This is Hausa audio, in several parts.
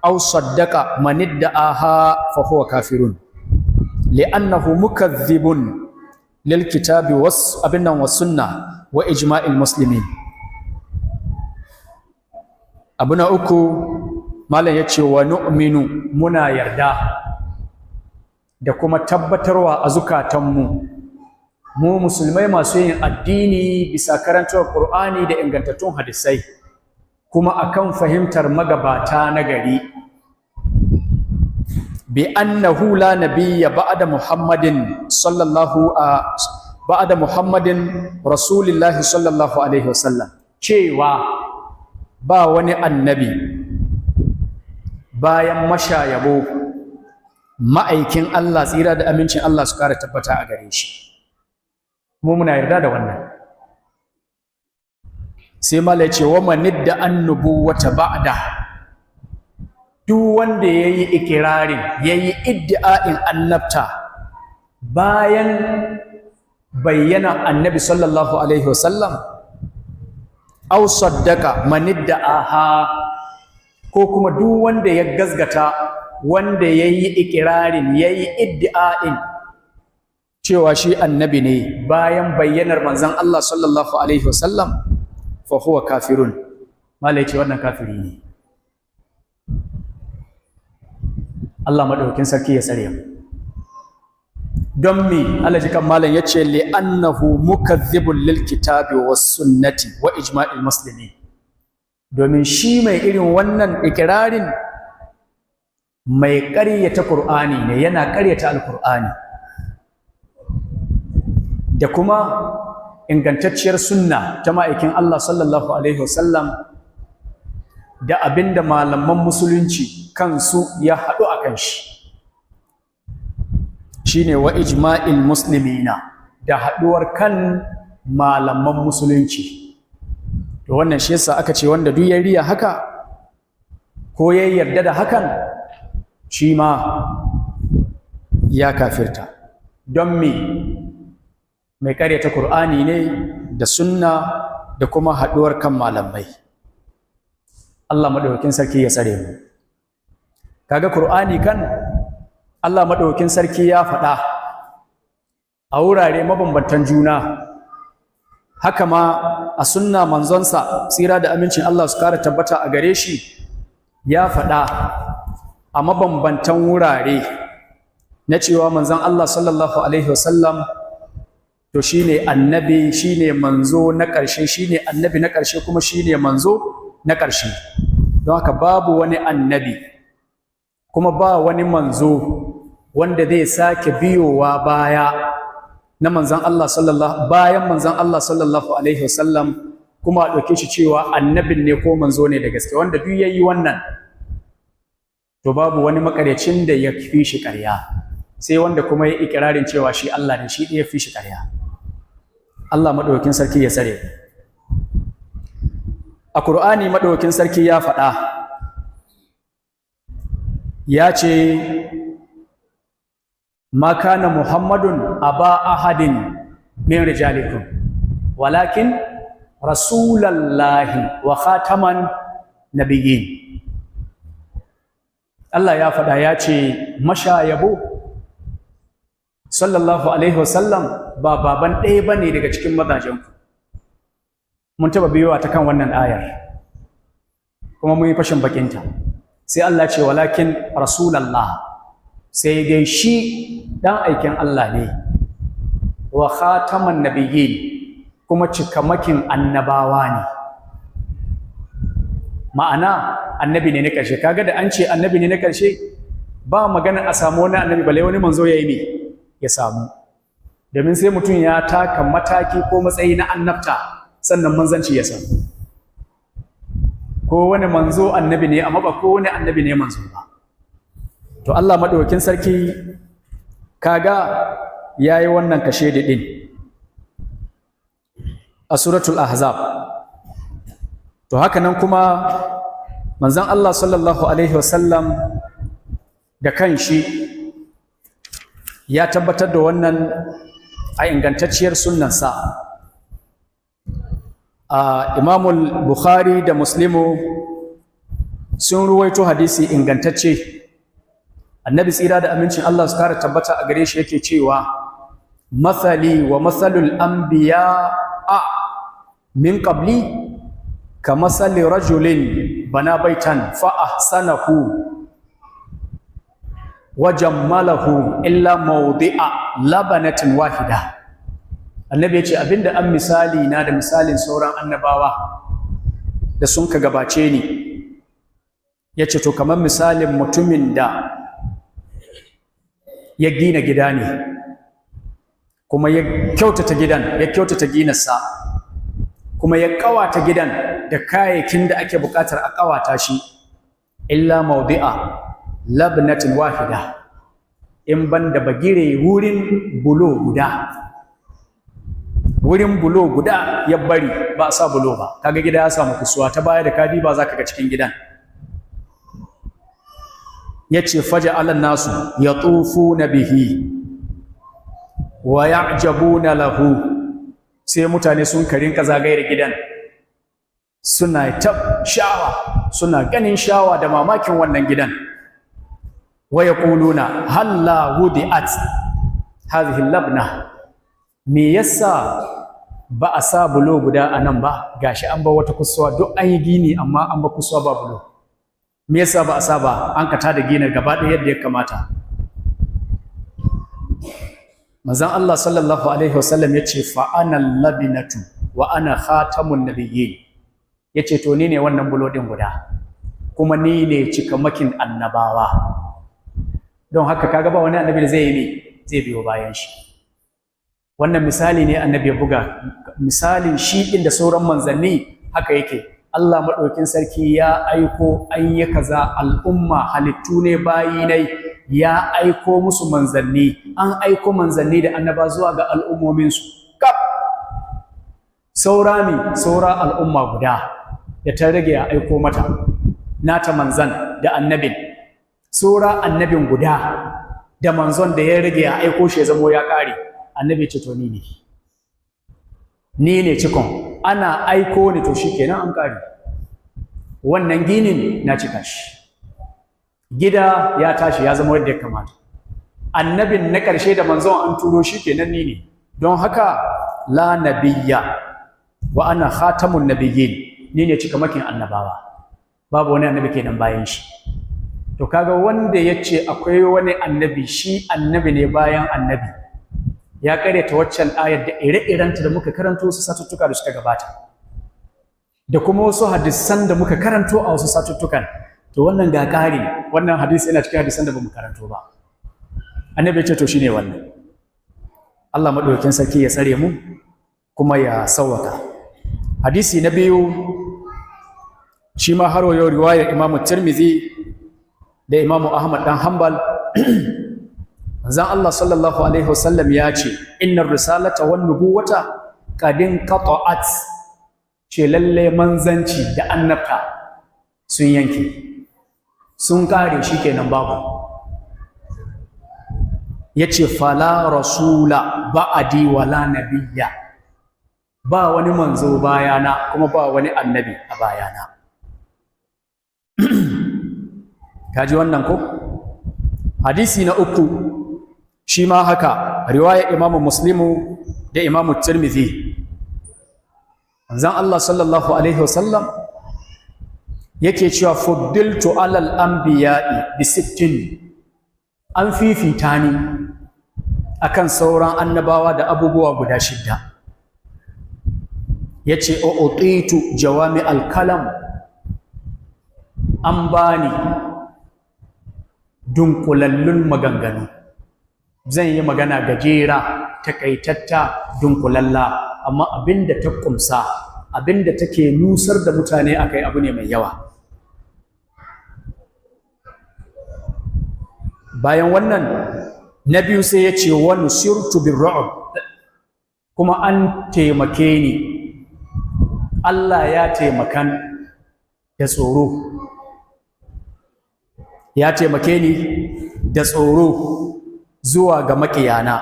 Aw saddaqa man idda'aha fa huwa kafirun li'annahu mukaththibun lil kitabi was abinnan was sunna wa ijma'il muslimin. Abu na uku, malam yace, wa nu'minu, muna yarda da kuma tabbatarwa a zukatanmu, mu musulmai masu yin addini bisa karantar Qur'ani da ingantattun hadisai, kuma akan fahimtar magabata na gari, bi annahu la nabiyya ba'da Muhammadin sallallahu a ba'da Muhammadin rasulillahi sallallahu alaihi wasallam, cewa ba wani annabi bayan mashayabo ma'aikin Allah, tsira da amincin Allah su kara tabbata a gare shi. Mu muna yarda da wannan. Sai mala ce, wa manidda annubuwata ba'da, duk wanda yayi ikirarin, yayi iddi'a'in annabta bayan bayyana annabi sallallahu alaihi wasallam, aw saddaqa manidda'aha, ko kuma duk wanda ya gazgata wanda yayi ikirarin, yayi iddi'a'in cewa shi annabi ne bayan bayyanar manzon Allah sallallahu alaihi wasallam, fa huwa kafirun. Malai ce wannan kafiri ne. Allah madaukakin sarki ya tsare mu. Don me? Allah ji kan malam yace, li annahu mukaththibun lil kitabi was sunnati wa ijma'il muslimin, domin shi mai irin wannan ikirarin mai ƙaryata Qur'ani ne, yana ƙaryata Alqur'ani da kuma ingantacciyar sunna ta ma'aikin Allah sallallahu alaihi wasallam, da abinda malaman musulunci kansu ya haɗu a kan shi, shine wa ijma'il muslimina, da haɗuwar kan malaman musulunci. To wannan shi yasa aka ce wanda duk ya riya haka ko ya yarda da hakan, shi ma ya kafirta. Don me? Mai karyata Kur'ani ne da sunna da kuma haɗuwar kan malamai. Allah maɗaukakin sarki ya tsare mu. Kaga Kur'ani kan Allah maɗaukakin sarki ya faɗa a wurare mabambantan juna, haka ma a sunna manzonsa, tsira da amincin Allah su kara tabbata a gare shi, ya faɗa a mabambantan wurare na cewa manzon Allah sallallahu alaihi wasallam to shine annabi, shine manzo na ƙarshe, shine annabi na ƙarshe, kuma shine manzo na ƙarshe. Don haka babu wani annabi kuma ba wani manzo wanda zai sake biyowa baya na manzon Allah sallallahu, bayan manzon Allah sallallahu alaihi wasallam, kuma a ɗauke shi cewa annabin ne ko manzo ne da gaske. Wanda duk yayi wannan, to babu wani makaryacin da ya fi shi ƙarya, sai wanda kuma ya ikirarin cewa shi Allah ne, shi ɗaya fi shi ƙarya. Allah maɗaukakin sarki ya tsare. A Kur'ani maɗaukakin sarki ya faɗa, ya ce, ma kana Muhammadun aba ahadin min rijalikum walakin rasulallahi wa khataman nabiyyin. Allah ya faɗa, ya ce mashayabo sallallahu alaihi wasallam ba baban ɗaya ba ne daga cikin mazajenku. Mun taɓa biyowa ta kan wannan ayar kuma mun yi fashin bakinta. Sai Allah ce, walakin rasulallah, sai dai shi ɗan aikin Allah ne, wa khataman nabiyyin, kuma cikamakin annabawa ne. Ma'ana annabi ne na ƙarshe. Kaga da an ce annabi ne na ƙarshe, ba magana a samu wani annabi balle wani manzo ya yi ne ya samu, domin sai mutum ya taka mataki ko matsayi na annabta sannan manzanci ya samu. Ko wani manzo annabi ne, amma ba ko wani annabi ne manzo ba. To Allah madaukakin sarki kaga yayi wannan kashe din a suratul Ahzab. To haka nan kuma manzon Allah sallallahu alaihi wasallam da kanshi ya tabbatar da wannan a ingantacciyar sunnansa. A Imamul Bukhari da Muslimu Sun ruwaito hadisi ingantacce. Annabi tsira da amincin Allah su kara tabbata a gare shi yake cewa, mathali wa mathalul anbiya a min qabli ka mathali rajulin bana baitan fa ahsanahu wa jammalahu illa mawdi'a labanatin wahida. Annabi ya ce abinda an misali na da misalin sauran annabawa da sun ka gabace ni, ya ce to kamar misalin mutumin da ya gina gida ne, kuma ya kyautata gidan, ya kyautata ginarsa, kuma ya kawata gidan da kayayyakin da ake bukatar a kawata shi, illa mawdi'a labnatin wahida, in banda bagire wurin bulo guda, wurin bulo guda ya bari ba a sa bulo ba. Kaga gida ya samu kusuwa ta baya da kadi ba za ka ga cikin gidan. Yace faja'alan nasu yatufuna bihi wa ya'jabuna lahu, sai mutane sun karin ka zagaye da gidan, suna ta shawa, suna ganin shawa da mamakin wannan gidan. Wa yaquluna halla wudi'at hadhihi labna, me yasa ba a sa bulo guda a nan ba? Gashi an ba wata kusuwa, duk an yi gini amma an ba kusuwa ba bulo. Me yasa ba a sa ba? An kata da ginar gaba ɗaya yadda ya kamata. Manzon Allah sallallahu alaihi wasallam yace fa ana labinatu wa ana khatamun nabiyyin, yace to ni ne wannan bulo din guda, kuma ni ne cikamakin annabawa. Don haka kaga ba wani annabi da zai yi ne zai biyo bayan shi. Wannan misali ne annabi ya buga, misalin shi din da sauran manzanni haka yake. Allah maɗaukin sarki ya aiko an yi kaza al'umma halittu ne bayi ne, ya aiko musu manzanni, an aiko manzanni da annaba zuwa ga al'ummominsu kaf. Saura ne saura al'umma guda da ta rage ya aiko mata nata manzan da annabin, saura annabin guda da manzon da ya rage ya aiko shi ya zamo ya ƙare. Annabi ce to ni ne, ni ne cikon, ana aiko ni to shikenan an ƙare. Wannan ginin na cika shi, gida ya tashi ya zama yadda ya kamata. Annabin na ƙarshe da manzon an turo shi kenan, ni ne. Don haka la nabiyya wa ana khatamun nabiyyin, ni ne cikamakin annabawa, babu wani annabi kenan bayan shi. To kaga wanda ya ce akwai wani annabi, shi annabi ne bayan annabi, ya karyata waccan ayar da ire-irenta da muka karanto su satuttuka da suka gabata, da kuma wasu hadisan da muka karanto a wasu satuttukan. To wannan ga ƙari, wannan hadisi yana cikin hadisan da bamu karanto ba. Annabi ya ce to shine wannan. Allah madaukakin sarki ya tsare mu kuma ya sawwaka. Hadisi na biyu shi ma har yau riwayar Imam Tirmidhi da Imam Ahmad dan Hanbal. Manzon Allah sallallahu alaihi wasallam ya ce innar risalata wan nubuwata qadin qata'at, ce lalle manzanci da annabta sun yanke, sun kare, shikenan babu. Yace fala rasula ba'adi wala nabiyya, ba wani manzo bayana kuma ba wani annabi a bayana. Kaji wannan ko? Hadisi na uku shi ma haka, riwaya Imamu Muslimu da Imamu Tirmidhi. Manzon Allah sallallahu alaihi wasallam yake cewa fuddiltu alal anbiya'i bi sittin, an fifita ni akan sauran annabawa da abubuwa guda shidda. Yace u'titu jawami al-kalam, an bani dunkulallun maganganu, zan yi magana gajera takaitatta dunkulalla, amma abinda ta kumsa, abinda take nusar da mutane akai abu ne mai yawa. Bayan wannan na biyu sai ya ce wa nusirtu birru'b, kuma an taimake ni, Allah ya taimakan da tsoro, ya taimake ni da tsoro zuwa ga maƙiyana.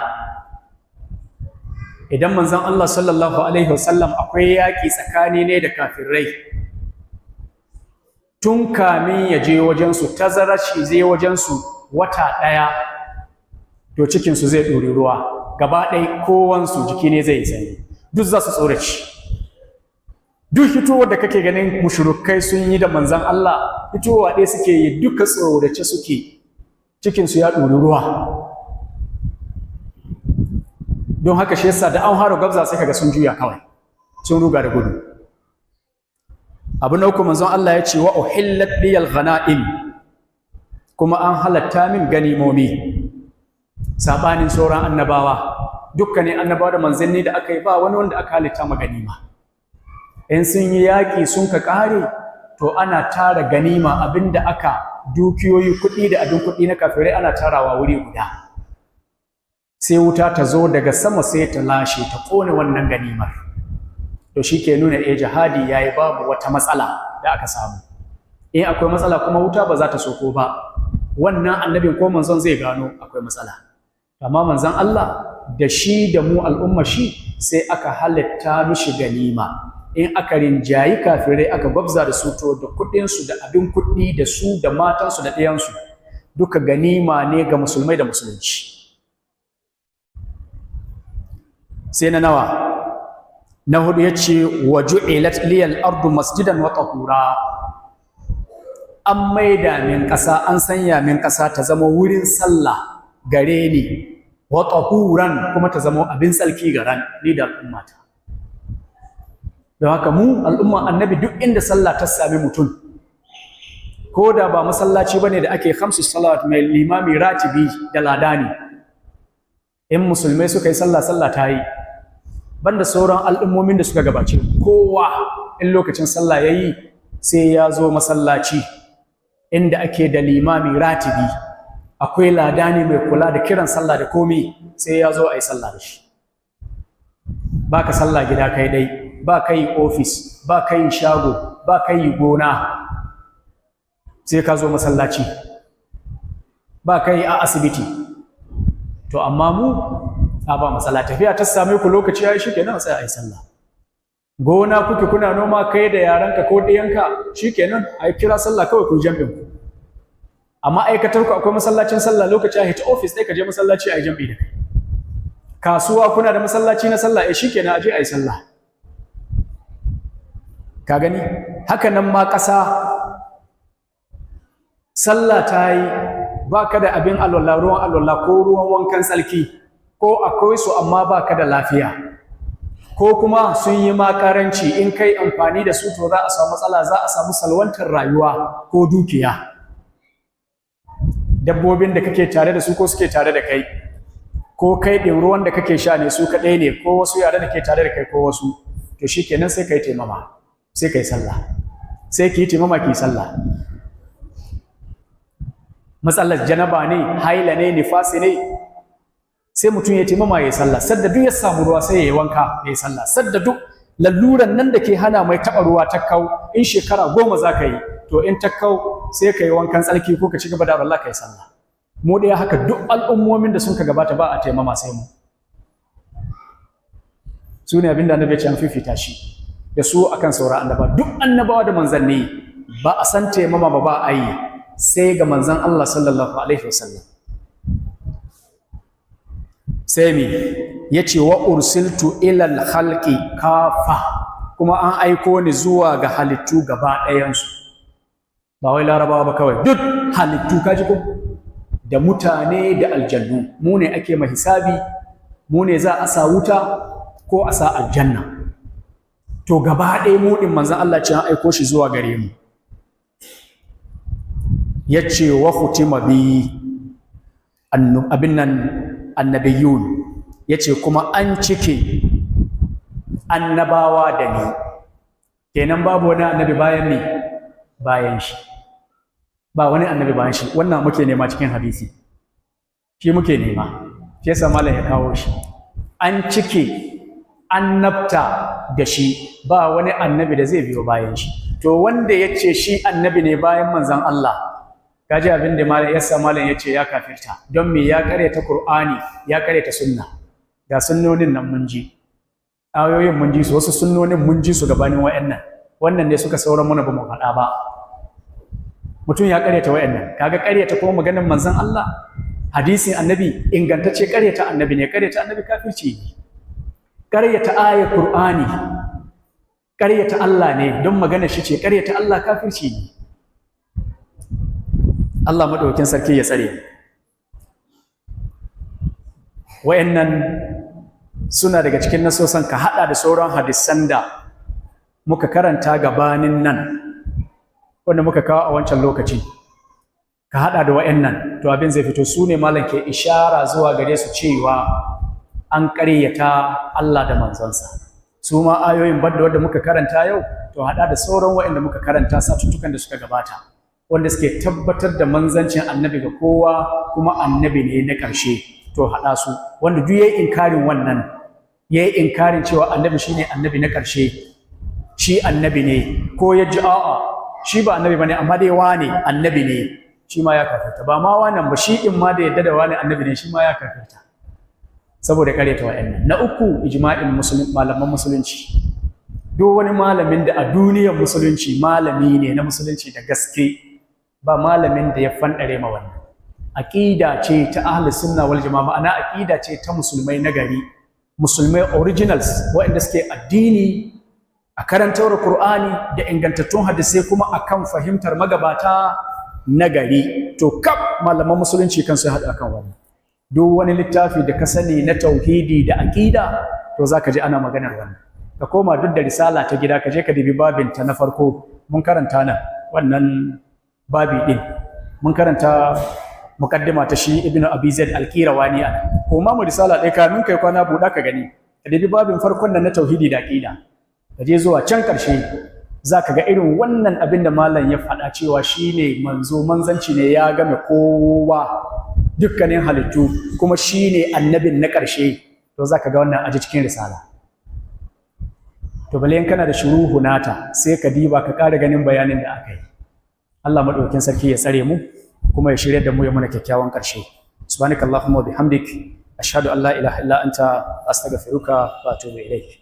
Idan manzon Allah sallallahu alaihi wasallam akwai yaƙi tsakani ne da kafirai, Tun kamin ya je wajensu, tazarar shi zai wajensu wata ɗaya, to cikinsu zai ɗori ruwa gaba ɗaya, kowansu jiki ne zai yi sanyi, duk za su tsoraci. Duk hitowar da kake ganin mushrikai sun yi da manzan Allah, fitowa ɗaya suke yi, duka tsorace suke, cikinsu ya ɗori ruwa. Don haka shi yasa da an haro gabza sai kaga sun juya kawai, sun ruga da gudu. Abu na uku, manzon Allah ya ce wa uhillat liyal ghanaim, kuma an halatta min ganimomi, sabanin sauran annabawa. Dukkanin annabawa da manzanni da aka yi, ba wani wanda aka halitta ma ganima. In sun yi yaƙi sun ka ƙare, to ana tara ganima, abinda aka dukiyoyi, kuɗi da abin kuɗi na kafirai, ana tarawa wuri guda, sai wuta ta zo daga sama sai ta lashe ta ƙone wannan ganimar. To shi ke nuna eh, jihadi ya yi, babu wata matsala da aka samu. In akwai matsala kuma, wuta ba za ta soko ba, wannan annabin ko manzon zai gano akwai matsala. Amma manzon Allah da shi da mu al'umma shi, sai aka halitta mishi ganima. In aka rinjayi kafirai, aka gwabza da su, to da kuɗinsu da abin kuɗi da su da matansu da ɗayansu duka ganima ne ga musulmai da musulunci. Sai na nawa? Na hudu, ya ce wa ju'ilat liyal ardu masjidan wa tahura. An maida min ƙasa, an sanya min ƙasa ta zama wurin sallah gare ni, wa tahuran, kuma ta zama abin tsalki garan ni da al'ummata. Don haka mu al'umma annabi, duk inda sallah ta sami mutum, ko da ba masallaci bane da ake khamsu salawat mai limami ratibi da ladani, in musulmai suka yi sallah, sallah ta yi. Banda sauran al'ummomin da suka gabace, kowa in lokacin sallah yayi sai ya zo masallaci inda ake da limami ratibi, akwai ladani mai kula da kiran sallah da komi, sai ya zo a yi sallah da shi. Ba ka sallah gida kai dai, ba ka yi ofis, ba ka yi shago, ba ka yi gona, sai ka zo masallaci. Ba ka yi a asibiti. To amma mu a ba matsala, tafiya ta same ku, lokaci ya yi, shikenan sai a yi sallah. Gona kuke kuna noma kai da yaranka ko ɗiyanka, shikenan a yi kira sallah kawai ku jam'in ku. Amma aikatar ku akwai masallacin sallah, lokaci a hita ofis ɗaya ka je masallaci a yi jam'i da kai. Kasuwa kuna da masallaci na sallah, eh, shikenan a je a yi sallah. Ka gani, haka nan ma ƙasa, sallah ta yi, ba ka da abin alwala, ruwan alwala ko ruwan wankan tsarki, ko akwai su amma ba ka da lafiya, ko kuma sun yi ma karanci, in kai amfani da su to za a samu matsala, za a samu salwantar rayuwa ko dukiya, dabbobin da kake tare da su ko suke tare da kai, ko kai ɗin ruwan da kake sha ne su kaɗai ne, ko wasu yare da ke tare da kai ko wasu, to shikenan sai kai taimama, sai kai sallah, sai ki yi taimama ki sallah. Matsalar janaba ne, haila ne, nifasi ne, sai mutum ya taimama ya yi sallah. Sadda duk ya samu ruwa sai ya yi wanka ya yi sallah. Sadda duk laluran nan da ke hana mai taɓa ruwa ta kau, in shekara 10 za ka yi, to in ta kau sai ka yi wankan tsarki ko ka ci gaba da Allah ka yi sallah. Mu ɗaya haka, duk al'ummomin da sun ka gabata ba a taimama sai mu. Su ne abinda annabi ya ce an fifita shi da su akan sauran annaba. Duk annabawa da manzanni ba a san taimama ba, ba a yi sai ga manzan Allah sallallahu alaihi wasallam. Sai mi ya ce wa ursiltu ilal khalqi kafa, kuma an aiko ni zuwa ga halittu gaba ɗayansu, ba wai larabawa ba kawai, duk halittu, kaji ko, da mutane da aljannu. Mu ne ake ma hisabi, mu ne za a sa wuta ko a sa aljanna. To gaba ɗaya mu ɗin manzan Allah ce an aiko shi zuwa gare mu. Ya ce wa hutima bi abin nan annabiyun, ya ce kuma an cike annabawa da ni. Kenan babu wani annabi bayan ni, bayan shi ba wani annabi bayan shi. Wannan muke nema cikin hadisi, shi muke nema, shi yasa malam ya kawo shi. An cike annabta da shi, ba wani annabi da zai biyo bayan shi. To wanda ya ce shi annabi ne bayan manzon Allah, kaji abin da malam yasa malam ya ce ya kafirta. Don me? Ya karyata Qur'ani, ya karyata sunna. Ga sunnonin nan mun ji, ayoyin mun ji su, wasu sunnonin mun ji su gabanin wa'annan, wannan ne suka sauran mana ba mu faɗa ba. Mutum ya karyata wayannan, kaga karyata kuma maganar manzon Allah, hadisin annabi ingantacce, karyata annabi ne, karyata annabi kafirci ne. Karyata ayar Qur'ani, karyata Allah ne, don magana shi ce, karyata Allah kafirci ne. Allah madaukakin sarki ya tsare. Wayannan suna daga cikin nasosan, ka hada da sauran hadisan da muka karanta gabanin nan, wanda muka kawo a wancan lokaci, ka hada da wayannan, to abin zai fito. Su ne malam ke ishara zuwa gare su cewa an ƙaryata Allah da manzonsa. Su ma ayoyin badda wanda muka karanta yau, to hada da sauran wayanda muka karanta satuttukan da suka gabata, wanda suke tabbatar da manzancin annabi ga kowa, kuma annabi ne na ƙarshe, to hada su. Wanda duk yayi inkarin wannan, yayi inkarin cewa annabi shine annabi na ƙarshe, shi annabi ne, ko ya ji a'a shi ba annabi bane amma dai wane annabi ne, shi ma ya kafirta. Ba ma wannan ba, shi din ma da yadda da wani annabi ne, shi ma ya kafirta saboda karyata wa'annan. Na uku, ijma'in malaman musulunci. Duk wani malamin da a duniyar musulunci malami ne na musulunci da gaske, ba malamin da ya fanɗare ma wannan. Aqida ce ta ahli sunna wal jama'a, ma'ana aqida ce ta musulmai na gari, musulmai originals, waɗanda suke addini a karantar Qur'ani da ingantattun hadisai, kuma akan fahimtar magabata na gari. To kaf malaman musulunci kan su haɗu akan wannan. Duk wani littafi da ka sani na tauhidi da aqida, to zaka ji ana maganar wannan. Ka koma duk da risala ta gida, ka je ka dibi babin ta na farko, mun karanta nan wannan babi din, mun karanta muqaddima ta shi Ibnu Abi Zaid al-Qirawani ana. Koma mu risala ɗaya kamin kai kwana, buɗa ka gani, ka dibi babin farkon nan na tauhidi da aqida, ka je zuwa can ƙarshe, za ka ga irin wannan abin da malam ya faɗa cewa shine manzo, manzanci ne ya game kowa, dukkanin halittu, kuma shine annabin na ƙarshe. To za ka ga wannan aji cikin risala. To bale in kana da shuruhu nata, sai ka diba ka ƙara ganin bayanin da aka yi. Allah maɗaukin sarki ya tsare mu kuma ya shirya da mu, ya mana kyakkyawan ƙarshe. Subhanakallahumma wa bihamdik, ashhadu an la ilaha illa anta, astaghfiruka wa atubu ilaik.